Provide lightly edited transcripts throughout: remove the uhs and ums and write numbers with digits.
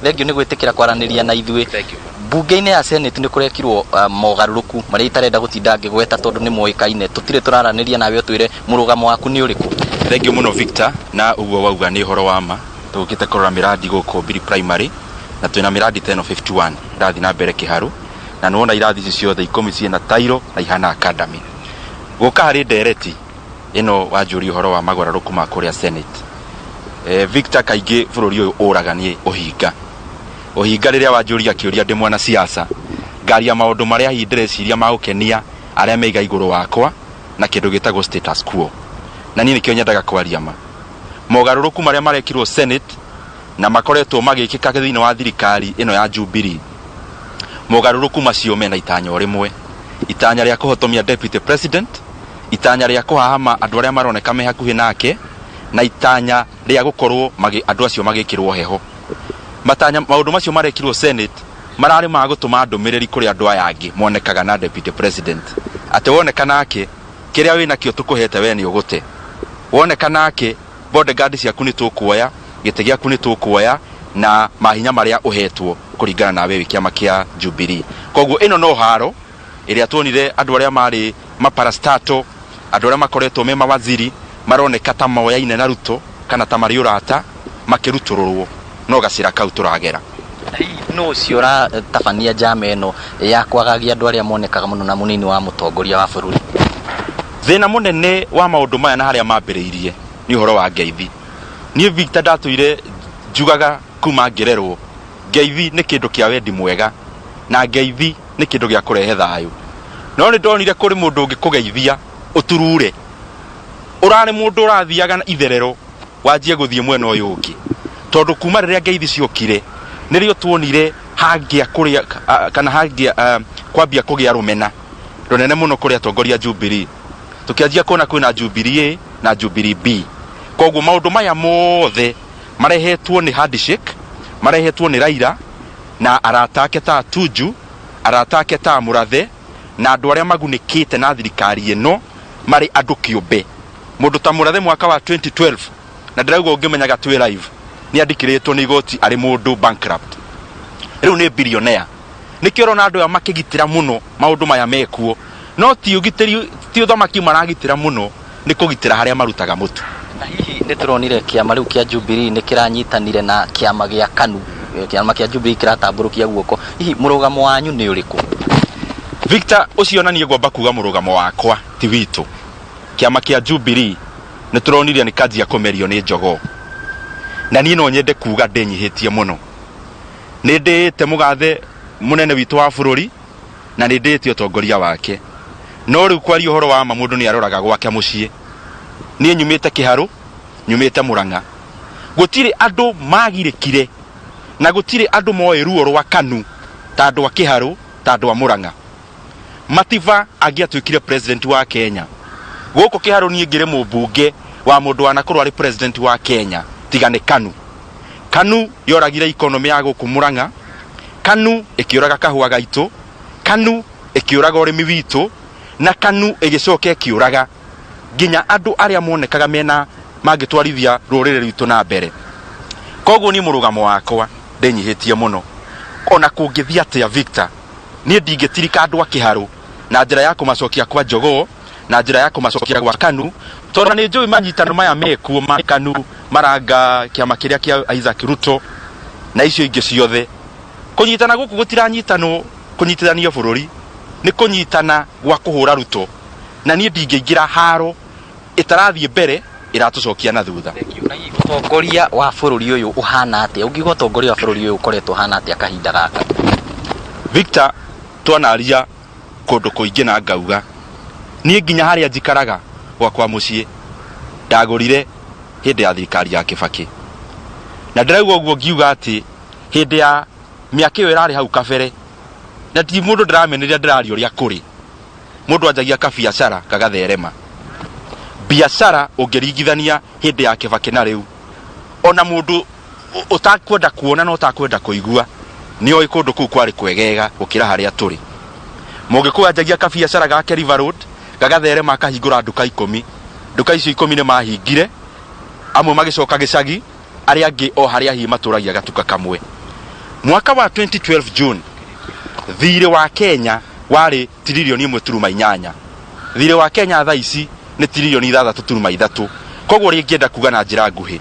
Thengiũ nĩ gwĩtĩkĩra kwaranĩria na ithuĩ. Thank you. Mbunge-inĩ ya Senate nĩ kũrekirwo mogarũrũku marĩa itarenda gũtinda ngĩgweta tondũ nĩ moĩkaine. Tũtirĩ tũraranĩria nawe ũtwĩre mũrũgamo waku nĩ ũrĩkũ. Thank you mũno Victor, na ũguo wauga nĩ ũhoro wa ma. Tũgũkĩte kũrora mĩrandi gũkũ Mbiri Primary na twĩna mĩrandi ta ĩno 51 ĩrathiĩ na mbere Kĩharũ, na nĩwona irathi ici ciothe ikũmi ciĩna tairo na ihana academy. Gũka harĩ ndereti ĩno wanjũria ũhoro wa magarũrũku ma kũrĩa Senate. Victor, kaingĩ bũrũri ũyũ ũraga nĩ ũhinga. Ũhinga rĩrĩa wanjũria kĩũria ndĩ mwana siasa, ngaria maũndũ marĩa hihi ndĩreciria ma gũkenia arĩa meiga igũrũ wakwa na kĩndũ gĩtagwo status quo. Na niĩ nĩkĩo nyendaga kwaria ma. Mogarũrũku marĩa marekirwo Senate na makoretwo magĩkĩka thĩinĩ wa thirikari ĩno ya Jubilee, mogarũrũku macio mena itanya o rĩmwe, itanya rĩa kũhotomia deputy president, itanya rĩa kũhahama andũ arĩa maroneka me hakuhĩ nake, na itanya rĩa gũkorwo andũ acio magĩkĩrwo heho. Matanya, maũndũ macio marekirwo Senate mararĩ ma gũtũma ndũmĩrĩri kũrĩ andũ aya angĩ monekaga na deputy president atĩ woneka nake kĩrĩa wĩnakĩo tũkũhete we nĩ ũgũte, woneka nake bodyguard ciaku nĩ tũkuoya, gĩtĩ gĩaku nĩ tũkuoya, na mahinya marĩa ũhetwo kũringana nawe wĩ kĩama kĩa Jubilee. Koguo ĩno no haro ĩrĩa tuonire andũ arĩa marĩ maparastato, andũ arĩa makoretwo me mawaziri maroneka ta moyaine na Ruto kana ta marĩ ũrata makĩrutũrũrwo, no gacĩra kau tũragera. Nũ ũcio ũratabania njama ĩno ya kwagagia andũ arĩa monekaga mũno na mũnini wa mũtongoria wa bũrũri? Thĩna mũnene wa maũndũ maya na harĩa mambĩrĩirie nĩ ũhoro wa ngeithi. Niĩ Victor ndatũire njugaga kuma ngĩrerwo, ngeithi nĩ kĩndũ kĩa wendi mwega na ngeithi nĩ kĩndũ gĩa kũrehe thayũ. No nĩ ndonire kũrĩ mũndũ ũngĩkũgeithia ũturure. Ũrarĩ mũndũ ũrathiaga na itherero wanjie gũthiĩ mwena ũyũ ũngĩ. Tondũ kuma rĩrĩa ngeithi ciokire nĩrĩo tuonire hangĩa kũrĩa kana hangĩa kwambia kũgĩa rũmena rũnene mũno kũrĩ atongoria Jubilee. Tũkĩanjia kuona kwĩna Jubilee A na Jubilee B. Koguo maũndũ maya mothe marehetwo nĩ handshake, marehetwo nĩ Raila na arata ake ta Tuju, arata ake ta Mũrathe na andũ arĩa magunĩkĩte na thirikari ĩno marĩ andũ kĩũmbe. Mũndũ ta Mũrathe mwaka wa 2012, na ndĩrauga ũngĩmenyaga twĩ live, nĩ andĩkĩrĩtwo nĩ igoti arĩ mũndũ bankrupt. Rĩu nĩ billionaire. Nĩkĩo ũrona andũ aya makĩgitĩra mũno maũndũ maya mekuo. No ti ũgitĩri, ti ũthamaki maragitĩra mũno, nĩ kũgitĩra harĩa marutaga mũtu. Na hihi nĩ tũronire kĩama rĩu kĩa Jubilee nĩ kĩranyitanire na kĩama gĩa KANU, kĩama kĩa Jubilee kĩratambũrũkia guoko. Hihi mũrũgamo wanyu nĩ ũrĩkũ? Victor, ũcio na niĩ ngwamba kuga mũrũgamo wakwa ti witũ. Kĩama kĩa Jubilee nĩ tũronire nĩ kanjia kũmerio nĩ njogoo. Na niĩ no nyende kuga ndĩnyihĩtie mũno. Nĩ ndĩĩte mũgathe mũnene witũ wa bũrũri na nĩ ndĩĩte ũtongoria wake. No rĩu kwaria ũhoro wa ma mũndũ nĩ aroraga gwake mũciĩ. Niĩ nyumĩte Kĩharũ, nyumĩte Mũrang'a. Gũtirĩ andũ magirĩkire na gũtirĩ andũ moĩ ruo rwa KANU ta andũ a Kĩharũ, ta andũ a Mũrang'a. Matiba angĩatuĩkire president wa Kenya. Gũkũ Kĩharũ niĩ ngĩrĩ mũmbunge wa mũndũ wanakorwo arĩ president wa Kenya tiga nĩ KANU. KANU yoragire economy ya gũkũ Mũrang'a, KANU ĩkĩũraga kahũa gaitũ, KANU ĩkĩũraga ũrĩmi witũ, na KANU ĩgĩcoka ĩkĩũraga nginya andũ arĩa monekaga mena mangĩtwarithia rũrĩrĩ rwitũ na mbere. Koguo niĩ mũrũgamo wakwa ndĩnyihĩtie mũno. Ona kũngĩthiĩ atĩa Victor, niĩ ndingĩtirika andũ a Kĩharũ na njĩra ya kũmacokia kwa njogoo, na njĩra ya kũmacokia gwa KANU, tondũ nĩ njũĩ manyitano maya mekuo ma KANU maranga kĩama kĩrĩa kĩa Isaac Ruto na icio ingĩ ciothe. Kũnyitana gũkũ gũtiranyitanwo kũnyitithanio bũrũri, nĩ kũnyitana gwa kũhũra Ruto, na niĩ ndingĩingĩra haro ĩtarathiĩ mbere ĩratũcokia na thutha. Ũtongoria wa bũrũri ũyũ ũhana atĩa? Ũngiuga ũtongoria wa bũrũri ũyũ ũkoretwo ũhana atĩa kahinda gaka? Victor, twanaria kũndũ kũingĩ na ngauga niĩ nginya harĩa njikaraga gwakwa mũciĩ ndagũrire hĩndĩ ya thirikari ya Kĩbakĩ, na ndĩrauga ũguo ngiuga atĩ hĩndĩ ya mĩaka ĩyo ĩrarĩ hau kabere, na ti mũndũ ndĩramenereria, ndĩraria ũrĩa kũrĩ. Mũndũ anjagia kabiacara gagatherema. Biacara ũngĩringithania hĩndĩ ya Kĩbakĩ na rĩu, ona mũndũ ũtakwenda kuona na ũtakwenda kũigua nĩ oĩ kũndũ kũu kwarĩ kwegega gũkĩra harĩa tũrĩ. Mũgĩkũyũ anjagia kabiacara gake River Road gagatherema akahingũra nduka 10. Nduka icio 10 nĩ mahingire, amwe magĩcoka gĩcagi, arĩa angĩ o harĩa hihi matũragia gatuka kamwe. Mwaka wa 2012 June, thirĩ wa Kenya warĩ tiririoni 1.8. Thirĩ wa Kenya thaa ici nĩ tiririoni 6.3. Koguo rĩngĩenda kuga na njĩra nguhĩ,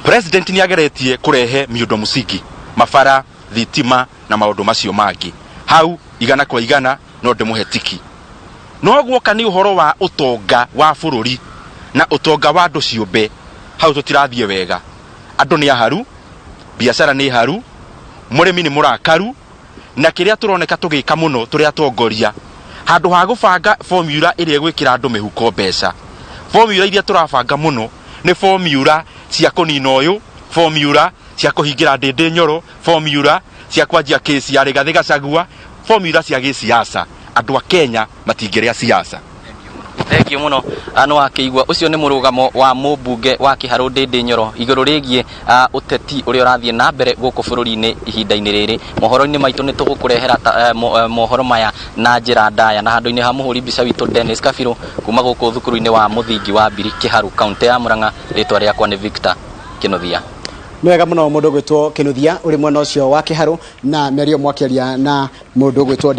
president nĩ ageretie kũrehe miundo msingi, mabara, thitima na maũndũ macio mangĩ. Hau 100% no ndĩmũhe tiki. No guoka nĩ ũhoro wa ũtonga wa bũrũri na ũtonga wa andũ ciũmbe, hau tũtirathiĩ wega. Andũ nĩ aharu, biacara nĩ haru, mũrĩmi nĩ mũrakaru, na kĩrĩa tũroneka tũgĩka mũno tũrĩ atongoria, handũ ha gũbanga formula ĩrĩa ĩgwĩkĩra andũ mĩhuko mbeca, formula iria tũrabanga mũno nĩ formula cia kũnina ũyũ, formula cia kũhingĩra Ndĩndĩ Nyoro, formula cia kwanjia kesi ya Rigathĩ Gachagua, formula cia gĩsiasa. Andũ a Kenya matingĩrĩa siasa. Thengiũ mũno. Nĩ wakĩigua ũcio nĩ mũrũgamo wa mũmbunge wa Kĩharũ Ndĩndĩ Nyoro igũrũ rĩgiĩ ũteti ũrĩa ũrathiĩ na mbere gũkũ bũrũri-inĩ ihinda-inĩ rĩrĩ. Mohoro-inĩ maitũ nĩ tũgũkũrehera mohoro maya na njĩra ndaya, na handũ-inĩ ha mũhũri mbica witũ Dennis Kabirũ kuma gũkũ thukuru-inĩ wa mũthingi wa Mbiri Kĩharũ, kaũntĩ ya Murang'a, rĩtwa rĩakwa nĩ Victor Kĩnuthia. Nĩ wega mũno mũndũ ũgwĩtwo Kĩnuthia ũrĩ mwena ũcio wa Kĩharũ na mĩario mwakĩaria na mũndũ ũgwĩtwo.